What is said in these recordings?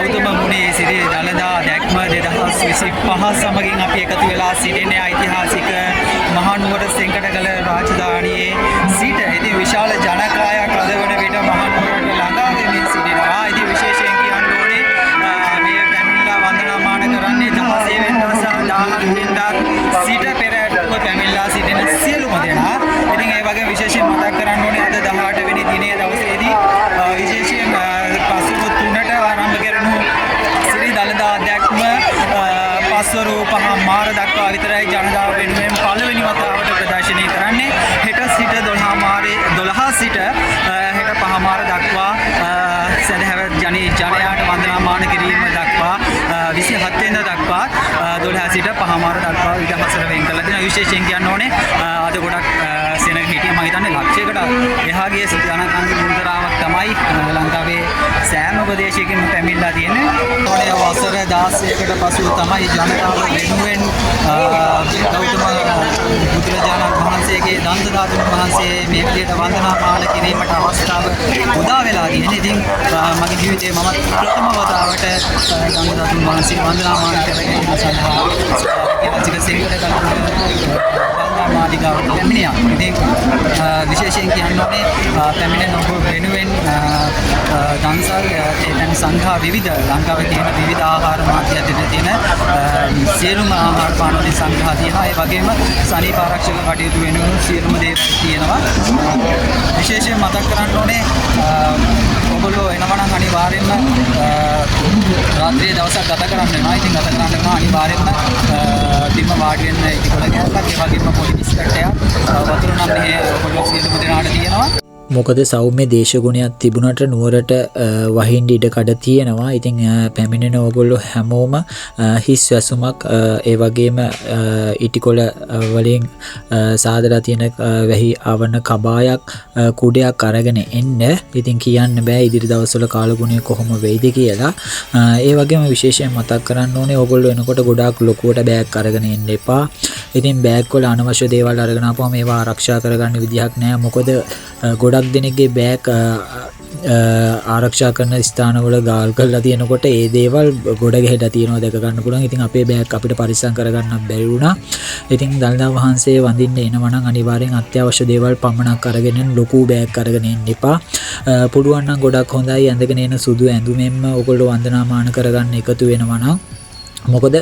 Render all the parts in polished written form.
ගෞතම මුනි සිරි දළදා දැක්ම 2025 සමගින් අපි එකතු වෙලා සිටින්නේ ඓතිහාසික මහනුවර සෙංකඩගල රාජධානියේ සිට. ඉතින් විශාල ජනකායක් අද වන විට මහනුවරට ළඟා වෙමින් සිටිනවා. ඉතින් විශේෂයෙන් කියන්න ඕනේ මේ පැමිණිලා වන්දනාමාන කරන්නේ 16 වෙනිදා සහ 17 වෙනිදා සිට පෙර ඇතුව පැමිණිලා සිටින සියලුම දෙනා. ඉතින් ඒ වගේම විශේෂයෙන් මතක් කරන්න ඕනේ අද 18 වෙනි දිනේ දවසේදී විශේෂයෙන් පසුව 3ට ආරම්භ කරනු සිරි දළදා දැක්ම පස්වරු 5:30 දක්වා විතරයි ජනතාව වෙනුවෙන් පළවෙනි වතාවට ප්‍රදර්ශනය කරන්නේ. හෙට සිට 12 සිට හෙට 5:30 දක්වා සදහැවත් ජනයාට වන්දනාමාන කිරීම දක්වා 27 වෙනිදා දක්වා 12 සිට 5:30 දක්වා ඉඩහසර වෙන් කරලා තියෙනවා. විශේෂයෙන් කියන්න ඕනේ අද ගොඩක් සෙනග හිටියා. මම හිතන්නේ ලක්ෂයකට එහා ගිය ජනකන්ද මුන්තරාවක් තමයි ලංකාවේ සෑම ප්‍රදේශයකින්ම පැමිණලා තියෙන්නේ. ඕනේ වසර 16කට පසු තමයි ජනතාව වෙනුවෙන් ගෞතම බුදුරජාණන් වහන්සේගේ දන්ත ධාතුන් වහන්සේ මේ විදිහට වන්දනාමාන කිරීමට අවස්ථාව උදා වෙලා තියෙන්නේ. ඉතින් මගේ ජීවිතේ මම ප්‍රථම වතාවට දන්ත ධාතුන් වහන්සේ වන්දනාමාන කර ගැනීම සඳහා ඓතිහාසික සෙංකඩගල දළදා මාලිගාවට පැමිණියා. ඉතින් විශේෂයෙන් කියන්න ඕනේ පැමිණෙන ඔබ වෙනුවෙන් දන්සල් ඒ සංඝා විවිධ ලංකාවේ තියෙන විවිධ ආහාර මාධ්‍ය අතර තියෙන සියලුම ආහාර පාන වලින් සංග්‍රහ තියෙනවා. ඒ වගේම සනීප ආරක්ෂක කටයුතු වෙනුවෙන් සියලුම දේවල් තියෙනවා. විශේෂයෙන් මතක් කරන්න ඕනේ ඔයගොල්ලෝ එනවා නම් අනිවාර්යෙන්ම රාත්‍රියේ දවසක් ගත කරන්න වෙනවා. ඉතින් ගත කරන්න වෙනවා අනිවාර්යෙන්ම බිම වාඩි වෙන්න ඉටිකොළ කෑල්ලක්, ඒ වගේම පොඩි බිස්කට් එකක්, වතුර නම් මෙහි ඔයගොල්ලෝ සියලුම දෙනාට තියෙනවා. මොකද සෞම්‍ය දේශගුණයක් තිබුණට නුවරට වහින්න ඉඩ කඩ තියෙනවා. ඉතින් පැමිණෙන ඕගොල්ලෝ හැමෝම හිස් වැසුමක්, ඒ වගේම ඉටිකොළ වලින් සාදලා තියෙන වැහි ආවරණ කබායක්, කුඩයක් අරගෙන එන්න. ඉතින් කියන්න බෑ ඉදිරි දවස්වල කාලගුණය කොහොම වෙයිද කියලා. ඒ වගේම විශේෂයෙන් මතක් කරන්න ඕනේ ඕගොල්ලෝ එනකොට ගොඩාක් ලොකුවට බෑග් අරගෙන එන්න එපා. ඉතින් බෑග් වල අනවශ්‍ය දේවල් අරගෙන ආපුවම ඒවා ආරක්ෂා කරගන්න විදිහක් නෑ. මොකද ගොඩක් දෙනෙක්ගේ බෑග් ආරක්ෂා කරන ස්ථානවල ගාල් කරලා තියෙනකොට ඒ දේවල් ගොඩ ගැහිලා තියෙනවා දැක ගන්න පුළුවන්. ඉතින් අපේ බෑග් අපිට පරිස්සම් කරගන්නත් බැරි වුණා. ඉතින් දළදා වහන්සේ වඳින්න එනවා නම් අනිවාර්යෙන් අත්‍යවශ්‍ය දේවල් පමණක් අරගෙන එන්න, ලොකු බෑග් අරගෙන එන්න එපා. පුළුවන් නම් ගොඩක් හොඳයි ඇඳගෙන එන සුදු ඇඳුමෙන්ම ඔයගොල්ලෝ වන්දනාමාන කරගන්න එකතු වෙනවා නම්. මොකද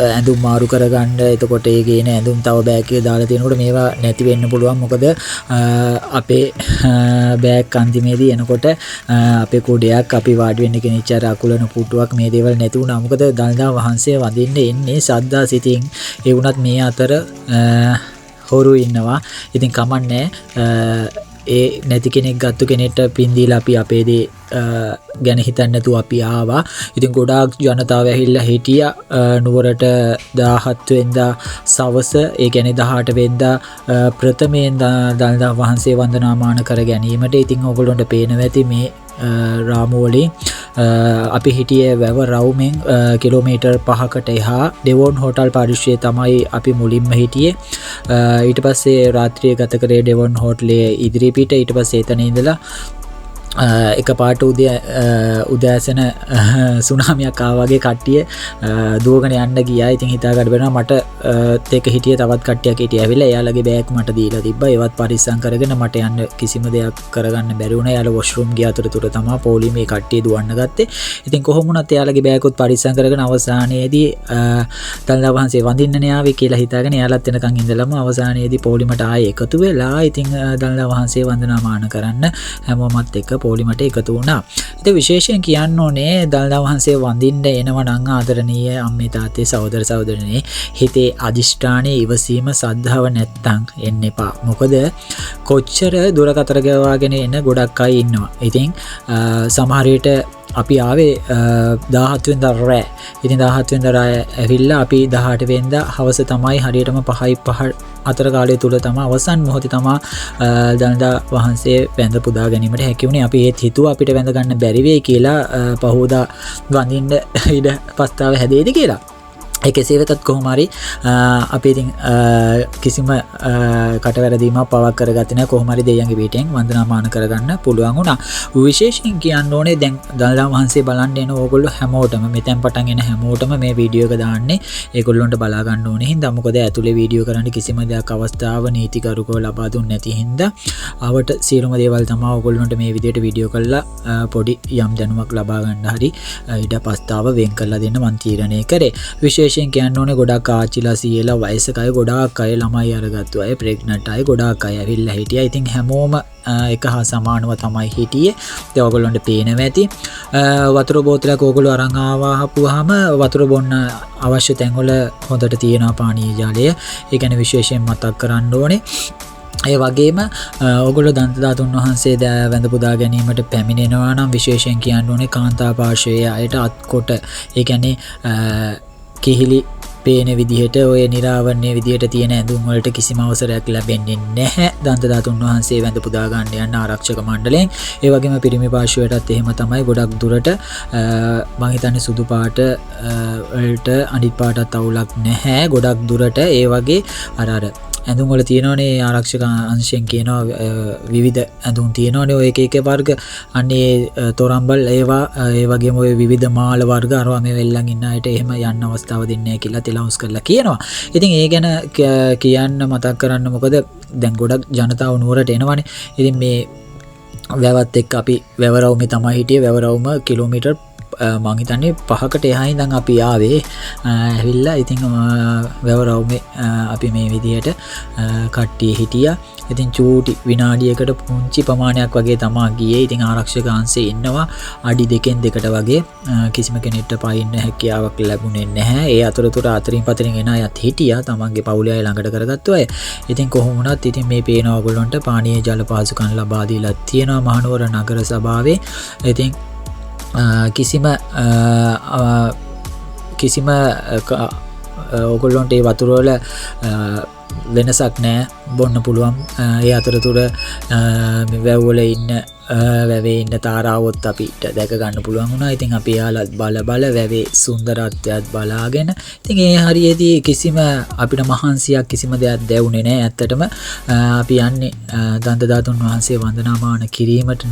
ඇඳුම් මාරු කරගන්න, එතකොට ඒ ගේන ඇඳුම් තව බෑග් එකේ දාලා තියෙනකොට මේවා නැති වෙන්න පුළුවන්. මොකද අපේ බෑග් අන්තිමේදී එනකොට අපේ කුඩයක්, අපි වාඩි වෙන්න කෙනෙක් අර අකුලන පුටුවක් මේ දේවල් නැති වුණා. මොකද දළදා වහන්සේ වඳින්න එන්නේ සද්දා සිතින්. ඒ වුණත් මේ අතර හොරු ඉන්නවා. ඉතින් කමන්නේ ඒ නැති කෙනෙක් ගත්තු කෙනෙක්ට පින් දීලා අපි අපේ දේ ගැන හිතන්නේ නැතුව අපි ආවා. ඉතින් ගොඩාක් ජනතාව ඇවිල්ලා හිටියා නුවරට 17 වෙනිදා සවස, ඒ කියන්නේ 18 වෙනිදා ප්‍රථමයෙන් දළදා වහන්සේ වන්දනාමාන කර ගැනීමට. ඉතින් ඔයගොල්ලන්ට පේනවා ඇති මේ රාමු වලින් අපි හිටියේ වැව රවුමෙන් කිලෝමීටර් 5කට එහා ඩෙවොන් හෝටල් පරිශ්‍රයේ තමයි අපි මුලින්ම හිටියේ. ඊට පස්සේ රාත්‍රිය ගත කරේ ඩෙවොන් හෝටලයේ ඉදිරිපිට. ඊට පස්සේ එතන ඉඳලා එකපාරට උදෑසන සුනාමියක් ආවා වගේ කට්ටිය දුවගෙන යන්න ගියා. ඉතින් හිතා ගන්න බැරිවා මට ඒක හිටියේ තවත් කට්ටියක් හිටියේ ඇවිල්ලා එයාලගේ බෑග් මට දීලා තිබ්බා. ඒවත් පරිස්සම් කරගෙන මට යන්න කිසිම දෙයක් කරගන්න බැරි වුණා. එයාලා වොෂ්රූම් ගිය අතරතුර තමයි පොලිමේ කට්ටිය දුවන්න ගත්තේ. ඉතින් කොහොම වුණත් එයාලගේ බෑගුත් පරිස්සම් කරගෙන අවසානයේදී දළදා වහන්සේ වඳින්නනේ ආවේ කියලා හිතාගෙන එයාලත් එනකන් ඉඳලම අවසානයේදී පොලිමට ආයේ එකතු වෙලා ඉතින් දළදා වහන්සේ වන්දනාමාන කරන්න හැමෝමත් එක්ක පොලිමට එකතු වුණා. ඉතින් විශේෂයෙන් කියන්න ඕනේ දළදා වහන්සේ වඳින්න එනවා නම් ආදරණීය අම්මේ තාත්තේ සහෝදර සහෝදරනේ හිතේ අදිෂ්ඨානයේ ඉවසීම සද්ධාව නැත්තම් එන්න එපා. මොකද කොච්චර දුර කතර ගවාගෙන එන ගොඩක් අය ඉන්නවා. ඉතින් සමහර විට අපි ආවේ 17 වෙනිදා රෑ. ඉතින් 17 වෙනිදා රෑ ඇවිල්ලා අපි 18 වෙනිදා හවස තමයි හරියටම 5:05 අතර කාලය තුල තමයි අවසන් මොහොතේ තමා දළදා වහන්සේ වැඳ පුදා ගැනීමට හැකි වුණේ. අපි ඒත් හිතුවා අපිට වැඳ ගන්න බැරි වෙයි කියලා, පහුවදා වඳින්න ඉඩ ප්‍රස්තාව හැදෙයිද කියලා. ඒ කෙසේ වෙතත් කොහොම හරි අපි ඉතින් කිසිම කටවැරදීමක් පවක් කරගත්තේ නැහැ. කොහොම හරි දෙයියන්ගේ පිටෙන් වන්දනාමාන කරගන්න පුළුවන් වුණා. විශේෂයෙන් කියන්න ඕනේ දැන් දළදා වහන්සේ බලන්න එන ඕගොල්ලෝ හැමෝටම මෙතෙන් පටන් එන හැමෝටම මේ වීඩියෝ එක දාන්නේ ඒගොල්ලොන්ට බලා ගන්න ඕනේ හින්දා. මොකද ඇතුලේ වීඩියෝ කරන්න කිසිම දෙයක් අවස්ථාව නීතිගරුකව ලබා දුන්නේ නැති හින්දා අවට සියලුම දේවල් තමයි ඕගොල්ලොන්ට මේ විදිහට වීඩියෝ කරලා පොඩි යම් දැනුමක් ලබා ගන්න හරි ඊට පස්තාව වෙන් කරලා දෙන්න මං තීරණය කරේ. විශේෂයෙන් කියන්න ඕනේ ගොඩාක් ආච්චිලා සීයලා වයසක අය ගොඩාක් අය ළමයි අරගත්තු අය ප්‍රෙග්නන්ට් අය ගොඩාක් අය ඇවිල්ලා හිටියා. ඉතින් හැමෝම එක හා සමානව තමයි හිටියේ. ඉතින් ඔයගොල්ලන්ට පේනවා ඇති. වතුර බෝතලයක් ඕගොල්ලෝ අරන් ආවහම වතුර බොන්න අවශ්‍ය තැන්වල හොඳට තියෙනවා පානීය ජලය. ඒ කියන්නේ විශේෂයෙන් මතක් කරන්න ඕනේ. ඒ වගේම ඔයගොල්ලෝ දන්ත ධාතුන් වහන්සේ වැඳ පුදා ගැනීමට පැමිණෙනවා නම් විශේෂයෙන් කියන්න ඕනේ කාන්තා පාර්ශ්වයේ අයට අත්කොට, ඒ කියන්නේ කිහිලි පේන විදිහට ඔය නිරාවරණයේ විදිහට තියෙන ඇඳුම් වලට කිසිම අවසරයක් ලැබෙන්නේ නැහැ දන්ත ධාතුන් වහන්සේ වැඳ පුදා ගන්න යන ආරක්ෂක මණ්ඩලයෙන්. ඒ වගේම පිරිමි පාර්ශ්වයටත් එහෙම තමයි. ගොඩක් දුරට මං හිතන්නේ සුදු පාට වලට අනිත් පාටත් අවුලක් නැහැ ගොඩක් දුරට. ඒ වගේ අර අර ඇඳුම් වල තියෙනවනේ ආරක්ෂක අංශයෙන් කියනවා විවිධ ඇඳුම් තියෙනවනේ ඔය එක එක වර්ග. අන්නේ තොරම්බල් ඒවා ඒ වගේම ඔය විවිධ මාල වර්ග අරවා මේ වෙල්ලන් ඉන්න අයට එහෙම යන්න අවස්ථාව දෙන්නේ නැහැ කියලා තෙලවුස් කරලා කියනවා. ඉතින් ඒ ගැන කියන්න මතක් කරන්න, මොකද දැන් ගොඩක් ජනතාව නුවරට එනවනේ. ඉතින් මේ වැවත් එක්ක අපි වැවරවුමේ තමයි හිටියේ. වැවරවුම කිලෝමීටර් මං හිතන්නේ 5කට එහා ඉඳන් අපි ආවේ ඇවිල්ලා. ඉතින් වැවරවුමේ අපි මේ විදිහට කට්ටිය හිටියා. ඉතින් චූටි විනාඩියකට පුංචි ප්‍රමාණයක් වගේ තමා ගියේ. ඉතින් ආරක්ෂක අංශේ ඉන්නවා අඩි දෙකෙන් දෙකට වගේ. කිසිම කෙනෙක්ට පයින්න හැකියාවක් ලැබුණේ නැහැ. ඒ අතරතුර අතරින් පතරින් එන අයත් හිටියා, තමන්ගේ පවුලේ අය ළඟට කරගත්තු අය. ඉතින් කොහොම වුණත් ඉතින් මේ පේන ඔයගොල්ලන්ට පානීය ජල පහසුකම් ලබා දීලා තියෙනවා මහනුවර නගර සභාවේ. ඉතින් කිසිම කිසිම ඔයගොල්ලන්ට ඒ වතුර වල වෙනසක් නෑ, බොන්න පුළුවන්. ඒ අතරතුර මේ වැව් වල ඉන්න වැවේ ඉන්න තාරාවොත් අපිට දැක ගන්න පුළුවන් වුණා. ඉතින් අපි යාලත් බල බල වැවේ සුන්දරත්වයත් බලාගෙන ඉතින් ඒ හරියේදී කිසිම අපිට මහන්සියක් කිසිම දෙයක් දැවුනේ නෑ. ඇත්තටම අපි යන්නේ දන්ත ධාතුන් වහන්සේ වන්දනාමාන කිරීමට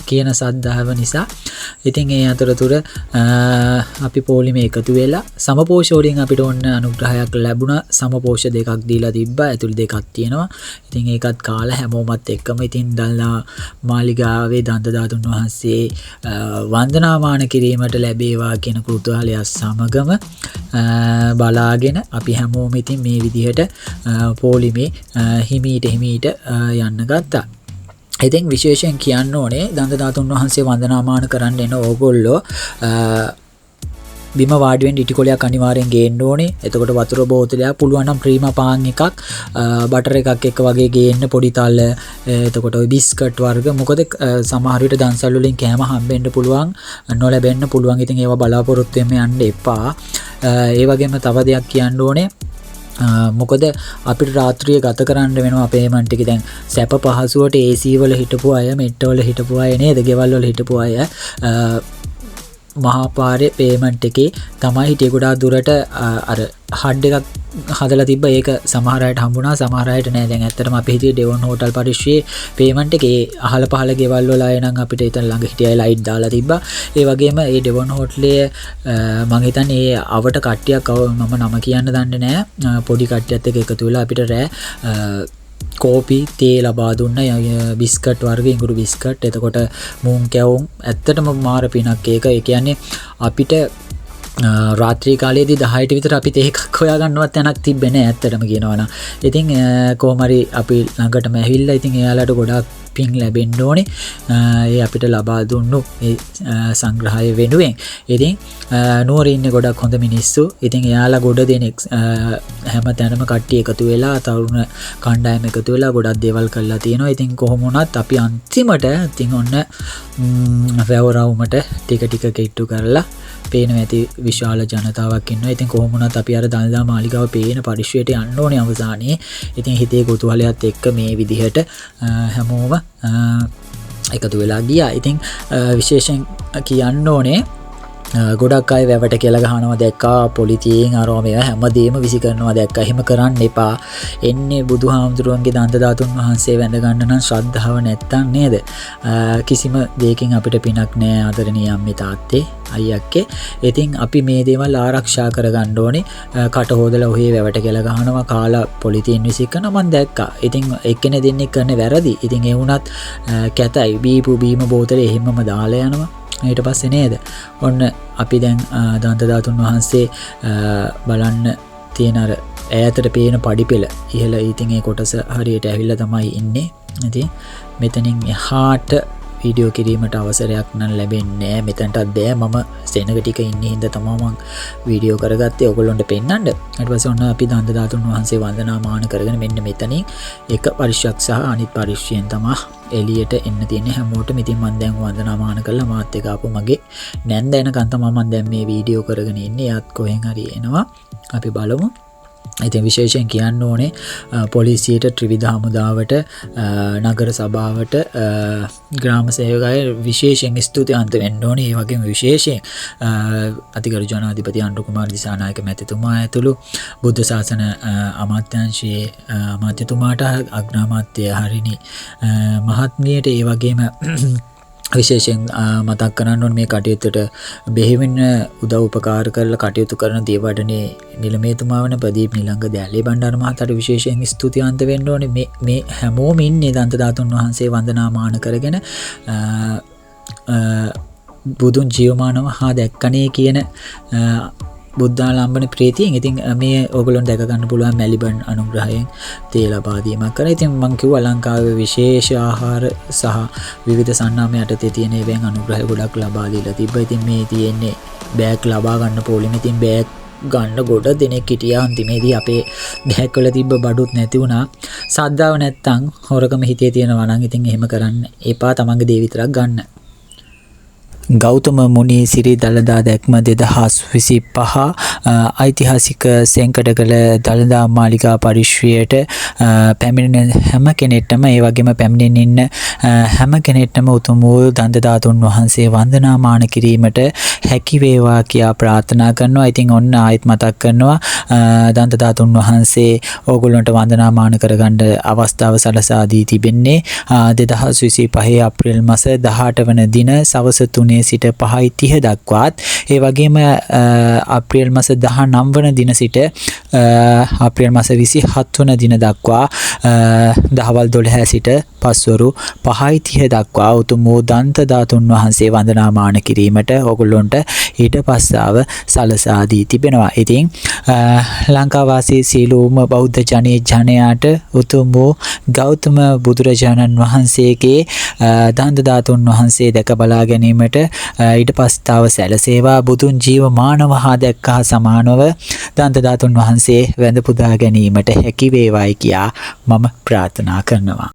කියන සද්ධාව නිසා. ඉතින් ඒ අතරතුර අපි පොලිමේ එකතු වෙලා සමපෝෂ වලින් අපිට ඔන්න අනුග්‍රහයක් ලැබුණා. සමපෝෂ දෙකක් දීලා තිබ්බා, ඇතුළු දෙකක් තියෙනවා. ඉතින් ඒකත් කාලා හැමෝමත් එක්කම ඉතින් දල්දා මාලිගාවේ දන්ත ධාතුන් වහන්සේ වන්දනාමාන කිරීමට ලැබේවා කියන කුතුහලය සමගම බලාගෙන අපි හැමෝම ඉතින් මේ විදිහට පොලිමේ හිමීට හිමීට යන්න ගත්තා. ඉතින් විශේෂයෙන් කියන්න ඕනේ දන්ත ධාතුන් වහන්සේ වන්දනාමාන කරන්න එන ඕගොල්ලෝ බිම වාඩි වෙන්න ඉටි කොලයක් අනිවාර්යෙන් ගේන්න ඕනේ. එතකොට වතුර බෝතලයක් පුළුවන් නම් ප්‍රීමා පාන් එකක් බටර් එකක් එක්ක වගේ ගේන්න, පොඩි තල, එතකොට ඔය බිස්කට් වර්ග. මොකද සමහර විට දන්සල් වලින් කෑම හම්බෙන්න පුළුවන්, නොලැබෙන්න පුළුවන්. ඉතින් ඒවා බලාපොරොත්තු වෙන්න යන්න එපා. ඒ වගේම තව දෙයක් කියන්න ඕනේ, මොකද අපිට රාත්‍රිය ගත කරන්න වෙනවා පේමන්ට් එක. දැන් සැප පහසුවට AC වල හිටපු අය, මෙට්ට වල හිටපු අය නේද, ගෙවල් වල හිටපු අය මහා පාරේ පේමන්ට් එකේ තමයි හිටියේ. ගොඩාක් දුරට අර හඩ් එකක් හදලා තිබ්බ, ඒක සමහර අයට හම්බුණා සමහර අයට නෑ. දැන් ඇත්තටම අපි හිටියේ ඩෙවොන් හෝටල් පරිශ්‍රයේ පේමන්ට් එකේ අහල පහල ගෙවල් වල අය නම් අපිට එතන ළඟ හිටිය අය ලයිට් දාලා තිබ්බා. ඒ වගේම ඒ ඩෙවොන් හෝටලයේ මං හිතන්නේ ඒ අවට කට්ටියක්, මම නම කියන්න දන්නේ නෑ, පොඩි කට්ටියත් එක්ක එකතු වෙලා අපිට රෑ කෝපි තේ ලබා දුන්න, බිස්කට් වර්ග, ඉඟුරු බිස්කට්, එතකොට මූන් කැවුම්. ඇත්තටම මාර පිනක් ඒක. ඒ කියන්නේ අපිට රාත්‍රී කාලයේදී 10ට විතර අපි තේ එකක් හොයාගන්නවත් තැනක් තිබ්බේ නෑ ඇත්තටම කියනවා නම්. ඉතින් කොහොම හරි අපි ළඟටම ඇවිල්ලා ඉතින් එයාලට ගොඩාක් පින් ලැබෙන්න ඕනේ ඒ අපිට ලබා දුන්නු ඒ සංග්‍රහය වෙනුවෙන්. ඉතින් නුවර ඉන්නේ ගොඩක් හොඳ මිනිස්සු. ඉතින් එයාලා ගොඩ දෙනෙක් හැම තැනම කට්ටිය එකතු වෙලා, තරුණ කණ්ඩායම එකතු වෙලා ගොඩක් දේවල් කරලා තියෙනවා. ඉතින් කොහොම වුණත් අපි අන්තිමට ඉතින් ඔන්න වැවරවුමට ටික ටික කිට්ටු කරලා පේනවා ඇති විශාල ජනතාවක් ඉන්නවා. ඉතින් කොහොම වුණත් අපි අර දළදා මාලිගාව පේන පරිශ්‍රයට යන්න ඕනේ අවසානයේ. ඉතින් හිතේ කුතුහලයත් එක්ක මේ විදිහට හැමෝම එකතු වෙලා ගියා. ඉතින් විශේෂයෙන් කියන්න ඕනේ ගොඩක් අය වැවට කියලා ගහනවා දැක්කා, පොලිතියෙන් අරවා මේවා හැමදේම විසි කරනවා දැක්කා. එහෙම කරන්න එපා. එන්නේ බුදුහාමුදුරුවන්ගේ දන්ත ධාතුන් වහන්සේ වැඳ ගන්න නම් ශ්‍රද්ධාව නැත්තම් නේද? කිසිම දෙයකින් අපිට පිනක් නෑ ආදරණීය අම්මේ තාත්තේ අයියක්කේ. ඉතින් අපි මේ දේවල් ආරක්ෂා කරගන්න ඕනේ. කට හොදලා ඔහේ වැවට කියලා ගහනවා, කාලා පොලිතියෙන් විසි කරනවා මං දැක්කා. ඉතින් එක්කෙනෙක් දෙන්නෙක් කරන වැරදි. ඉතින් ඒ වුණත් කැතයි බීපු බීම බෝතලේ එහෙමම දාලා යනවා. ඊට පස්සේ නේද ඔන්න අපි දැන් දන්ත ධාතුන් වහන්සේ බලන්න තියෙන අර ඈතට පේන පඩිපෙළ ඉහළ ඉතින් ඒ කොටස හරියට ඇවිල්ලා තමයි ඉන්නේ. ඉතින් මෙතනින් එහාට වීඩියෝ කිරීමට අවසරයක් නම් ලැබෙන්නේ නෑ. මෙතනටත් බෑ. මම සෙනග ටික ඉන්නේ හින්දා තමයි මං වීඩියෝ කරගත්තේ ඔයගොල්ලන්ට පෙන්නන්න. ඊට පස්සේ ඔන්න අපි දන්ත ධාතුන් වහන්සේ වන්දනාමාන කරගෙන මෙන්න මෙතනින් එක පරිශ්‍රයක් සහ අනිත් පරිශ්‍රයෙන් තමයි එළියට එන්න තියෙන්නේ හැමෝටම. ඉතින් මං දැන් වන්දනාමාන කරලා මාත් එක්ක ආපු මගේ නැන්ද එනකන් තමයි මං දැන් මේ වීඩියෝ කරගෙන ඉන්නේ. එයාත් කොහෙන් හරි එනවා. අපි බලමු. ඉතින් විශේෂයෙන් කියන්න ඕනේ පොලිසියට, ත්‍රිවිධ හමුදාවට, නගර සභාවට, ග්‍රාම සේවකයන් විශේෂයෙන් ස්තුතිවන්ත වෙන්න ඕනේ. ඒ වගේම විශේෂයෙන් අතිගරු ජනාධිපති අනුර කුමාර දිසානායක මැතිතුමා ඇතුළු බුද්ධ ශාසන අමාත්‍යාංශයේ අමාත්‍යතුමාට, අග්‍රාමාත්‍ය හරිනි මහත්මියට, ඒ වගේම විශේෂයෙන් මතක් කරන්න ඕනේ මේ කටයුත්තට බෙහෙවින් උදව් උපකාර කරලා කටයුතු කරන දේවඩනේ නිලමේතුමා වන ප්‍රදීප් නිලංග දෑලේ බණ්ඩාර මහතාට විශේෂයෙන් ස්තුතිවන්ත වෙන්න ඕනේ. මේ හැමෝම ඉන්නේ දන්ත ධාතුන් වහන්සේ වන්දනාමාන කරගෙන බුදුන් ජීවමානව හා දැක්කනේ කියන බුද්ධාලම්බන ප්‍රීතියෙන්. ඉතින් මේ ඔයගොල්ලන් දැක ගන්න පුළුවන් මැලිබන් අනුග්‍රහයෙන් තේ ලබා දීමක් කරා. ඉතින් මං කිව්වා ලංකාවේ විශේෂ ආහාර සහ විවිධ සන්නාම යටතේ තියෙන ඒවෙන් අනුග්‍රහය ගොඩක් ලබා දීලා තිබ්බා. ඉතින් මේ තියෙන්නේ බෑග් ලබා ගන්න පොලිම. ඉතින් බෑග් ගන්න ගොඩ දෙනෙක් හිටියා. අන්තිමේදී අපේ බෑග් වල තිබ්බ බඩුත් නැති වුණා. සද්දාව නැත්තම් හොරකම හිතේ තියෙනවා නම් ඉතින් එහෙම කරන්න එපා. තමන්ගේ දේ විතරක් ගන්න. ගෞතම මුනි සිරි දළදා දැක්ම 2025 ඓතිහාසික සෙන්කඩගල දළදා මාලිගා පරිශ්‍රයට පැමිණෙන හැම කෙනෙක්ටම, ඒ වගේම පැමිණෙන්න ඉන්න හැම කෙනෙක්ටම උතුම් වූ දන්ත ධාතුන් වහන්සේ වන්දනාමාන කිරීමට හැකි වේවා කියා ප්‍රාර්ථනා කරනවා. ඉතින් ඔන්න ආයෙත් මතක් කරනවා දන්ත ධාතුන් වහන්සේ ඕගොල්ලන්ට වන්දනාමාන කරගන්න අවස්ථාව සලසා දී තිබෙන්නේ 2025 අප්‍රේල් මාස 18 වන දින සවස 3 සිට 5:30 දක්වාත්, ඒ වගේම අප්‍රේල් මාස 19 වන දින සිට අප්‍රේල් මාස 27 වන දින දක්වා දහවල් 12 සිට පස්වරු 5:30 දක්වා උතුම් වූ දන්ත ධාතුන් වහන්සේ වන්දනාමාන කිරීමට ඔගොල්ලොන්ට ඊට පස්සාව සලසා දී තිබෙනවා. ඉතින් ලංකාවාසී සියලුම බෞද්ධ ජනයාට උතුම් වූ ගෞතම බුදුරජාණන් වහන්සේගේ දන්ත ධාතුන් වහන්සේ දැක බලා ගැනීමට ඊට පස්තාව සැලසේවා. බුදුන් ජීවමානව හා දැක්කා සමානව දන්ත ධාතුන් වහන්සේ වැඳ පුදා ගැනීමට හැකි වේවායි කියා මම ප්‍රාර්ථනා කරනවා.